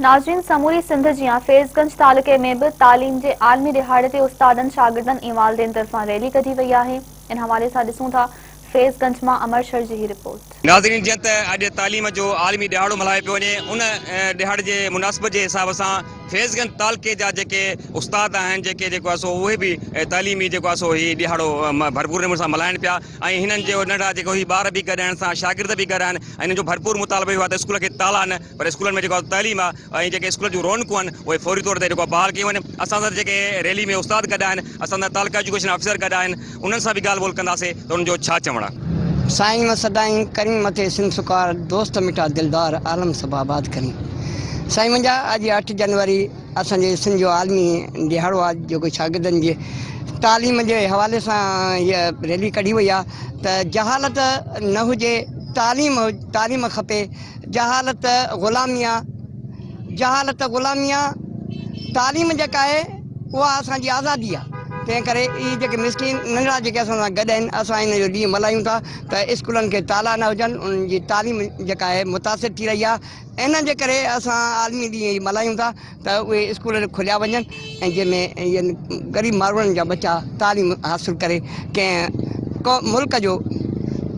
ناظرين سموري سنڌ جيان فيض گنج تعلقي ۾ به تعليم جي عالمي ڏهاڙي تي استادن، شاگردن ۽ والدين طرفان ريلي ڪڍي وئي آهي. ان حوالي سان ڏسون ٿا فيض گنج مان امر شر جي هي رپورٽ. ناظرين جيئن ته اڄ تعليم جو عالمي ڏهاڙو ملهايو پيو وڃي ان ڏهاڙي جي مناسبت جي حساب سان فيض گنج تعلقي جا جيڪي استاد آهن جيڪي جيڪو آهي سو اهي به تعليمي جيڪو آهي سو هي ڏهاڙو ڀرپور نموني سان ملهائن پيا ۽ هنن جو ننڍا جيڪو هي ٻار به گڏ آهن سان شاگرد به گڏ آهن ۽ هنن جو ڀرپور مطالبو اهو آهي ته اسڪول کي تالا نه پر اسڪولن ۾ جيڪا تعليم آهي ۽ جيڪي اسڪولن جون رونقون آهن اهي فوري طور تي جيڪو بحال ڪيون وڃن اسان سان جيڪي ريلي ۾ استاد گڏ آهن اسان سان تعلقه ايجوڪيشن آفيسر گڏ آهن انهن سان به ڳالهه ٻولهه ڪنداسين ته انهن جو ڇا چوڻ آهي. سائين م سدائين ڪرين مٿي سنڌ سڪار دوست مٺا دلدار عالم سڀ آباد ڪرين سائين منهنجا اڄ اٺ جنوري اسان جي سنڌ جو عالمي ڏهاڙو آهي جيڪو شاگردن جي تعليم جي حوالي سان هيء ريلي ڪڍي وئي آهي ته جهالت نه هجي تعليم تعليم کپي جهالت غلامي آ جهالت غلامي آ تعليم جيڪا آهي اها اسان جي آزادي آ تنهن ڪري اهي جيڪي مسڪين ننڍڙا جيڪي اسان سان گڏ آهن اسان ان جو ڏينهن ملهايون ٿا ته اسڪولن کي تالا نه هجن انهن جي تعليم جيڪا آهي متاثر ٿي رهي آ ان جي ڪري اسان عالمي ڏينهن هي ملهايون ٿا ته اهي اسڪول کوليا وڃن ۽ جنهن ۾ اهي غريب ماروئڙن جا ٻچا تعليم حاصل ڪري ڪنهن ملڪ جو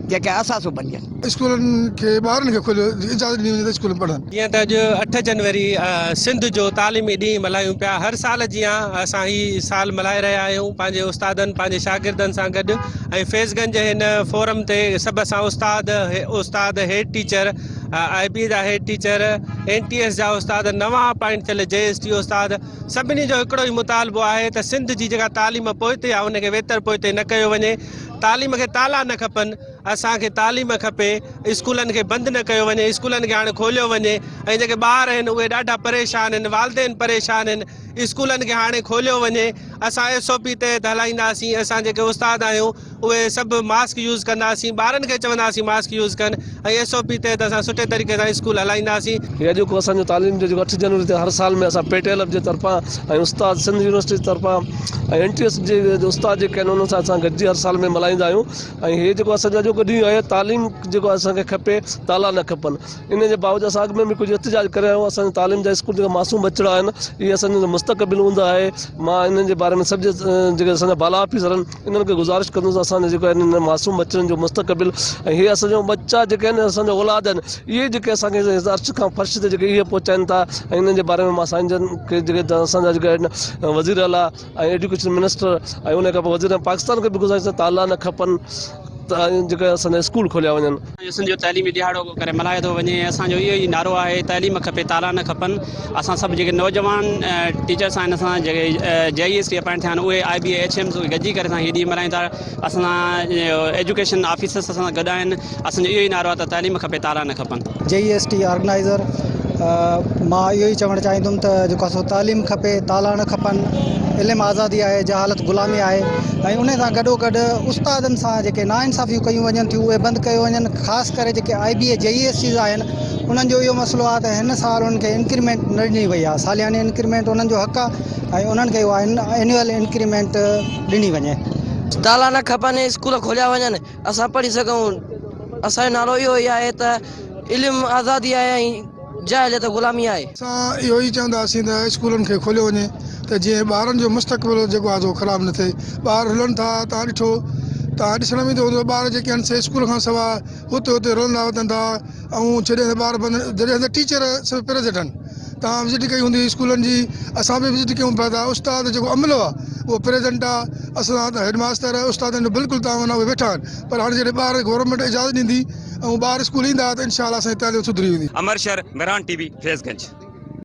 جيڪي اثاثو بنجن. اسڪولن کي ٻارن کي کوليو اجازت ڏني وڃي ته اسڪول ۾ پڙهن. جيئن ته اڄ اٺ جنوري سنڌ جو تعليمي ڏينهن ملهايون پيا هر سال جيان اسان هي سال ملهائي رهيا آهيون پنهنجي استادن پنهنجي شاگردن سان گڏ ۽ فيض گنج هن فورم تي سڀ اسان استاد استاد هيڊ ٽيچر آء بي جا head teacher, N T S جا استاد، نوان اپائنٽ ٿيل جي ايس ٽي استاد سڀني جو هڪڙو ئي مطالبو آهي ته سنڌ جي جيڪا تعليم پوئتي آهي ان کي ويتر پوئتي نه ڪيو وڃي، تعليم کي تالا نه کپن، اسان کي تعليم کپي، اسڪولن کي بند نه ڪيو وڃي، اسڪولن کي هاڻي کوليو وڃي ۽ جيڪي ٻار آهن اهي ڏاڍا پريشان آهن، والدين پريشان آهن، اسڪولن کي هاڻي کوليو وڃي، اسان ايس او پي تحت هلائينداسين، اسان جيڪي استاد آهيون. اهي سڀ ماسڪ يوز ڪنداسين ٻارن کي چونداسين ماسڪ يوز ڪن ۽ ايس او پي تحت اسان سٺي طريقي سان اسڪول هلائينداسين. هي اڄوڪو اسان جو تعليم جو جيڪو اٺ جنوري تي هر سال ۾ اسان پي ٽي ايل ايف جي طرفان ۽ استاد سنڌ يونيورسٽي جي طرفان ۽ اين ٽي ايس جي استاد جيڪي آهن انهن سان اسان گڏجي هر سال ۾ ملهائيندا آهيون ۽ هي جيڪو اسان جو اڄوڪو ڏينهن آهي تعليم جيڪو اسان کي کپي تالا نه کپن ان جي باوجود اسان اڳ ۾ به ڪجهه احتجاج ڪري آيا آهيون اسان جي تعليم جا اسڪول جيڪا معصوم ٻچڙا آهن اهي اسان جو مستقبل هوندا آهي مان انهن جي باري ۾ سڀ جيڪي اسان جا بالا آفيسر آهن انهن کي گذارش ڪندس اسان جا جيڪو آهن انهن معصوم ٻچڙن جو مستقبل ۽ هي اسان جو ٻچا جيڪي آهن اسان جو اولاد آهن اهي جيڪي اسان کي عرش کان فرش تي جيڪي اهي پهچائن ٿا ۽ انهن جي باري ۾ مان سائين جن کي جيڪي اسان جا جيڪي آهن وزير اعليٰ ۽ ايڊيوڪيشن منسٽر ۽ ان کان پوء وزير پاڪستان کي به گذارش تالا نه کپن ته جيڪي اسان جا اسڪول کوليا وڃن. سنڌ جو تعليمي ڏهاڙو ڪري ملهايو ٿو وڃي اسان جو اهو ئي نعرو آهي تعليم کپي تالا نه کپن اسان سڀ جيڪي نوجوان ٽيچرس آهن اسان جيڪي جي اي ايس ٽي اپائنٽ ٿيا آهن اهي آء بي اي ايڇ ايمز اهي گڏجي ڪري اسان هي ڏينهن ملهايون ٿا اسان سان ايجوڪيشن آفيسرس اسان سان گڏ آهن اسان جو اهو ئي نعرو آهي ته تعليم کپي تالا نه کپن. جي اي ايس ٽي آرگنائيزر مان اهو ئي چوڻ چاهيندم ته جيڪو آهي سو تعليم کپي تالا نه کپن علم آزادي آهي جهالت غلامي آهي ۽ ان سان گڏو گڏ استادن سان جيڪي نا انصافيون ڪيون وڃن ٿيون اهي بند ڪيو وڃن خاص ڪري جيڪي آء بي اي جي اي ايس سيز آهن انهن جو اهو مسئلو آهي ته هن سال انهن کي انڪريمينٽ نه ڏني وئي آهي سالياني انڪريمينٽ انهن جو حق آهي ۽ انهن کي اها اينوئل انڪريمينٽ ڏني وڃي. تالا نه کپن اسڪول کوليا وڃن اسان پڙهي سگهون اسان جو نعرو اهو ئي آهي ته علم آزادي آهي ۽ جاهليت غلامي آهي. اسان اهو ئي چونداسين ته اسڪولن کي کوليو وڃي ته جيئن ٻارن جو مستقبل جيڪو آهي سو خراب نه ٿئي. ٻار رلن ٿا توهان ڏٺو توهان ڏسڻ ۾ ايندو هوندو ٻار جيڪي آهن سي اسڪول کان سواء هتي هتي رلندا وتن ٿا ۽ جڏهن ته ٻار بند جڏهن ته ٽيچر سڀ پريزنٽ آهن توهان وزٽ ڪئي هوندي اسڪولن جي اسان به وزٽ ڪيون پيا ٿا استاد جيڪو عملو آهي اهو پريزنٽ آهي اسان ته هيڊ ماستر استادن جو بلڪل تعاون آهي اهي ويٺا آهن پر هاڻي جڏهن ٻار گورنمينٽ اجازت ڏيندي ۽ ٻار اسڪول ايندا ته انشاء الله اسان جي تعليم سڌري ويندي. امر شھر، مھراڻ ٽي وي، فيض گنج.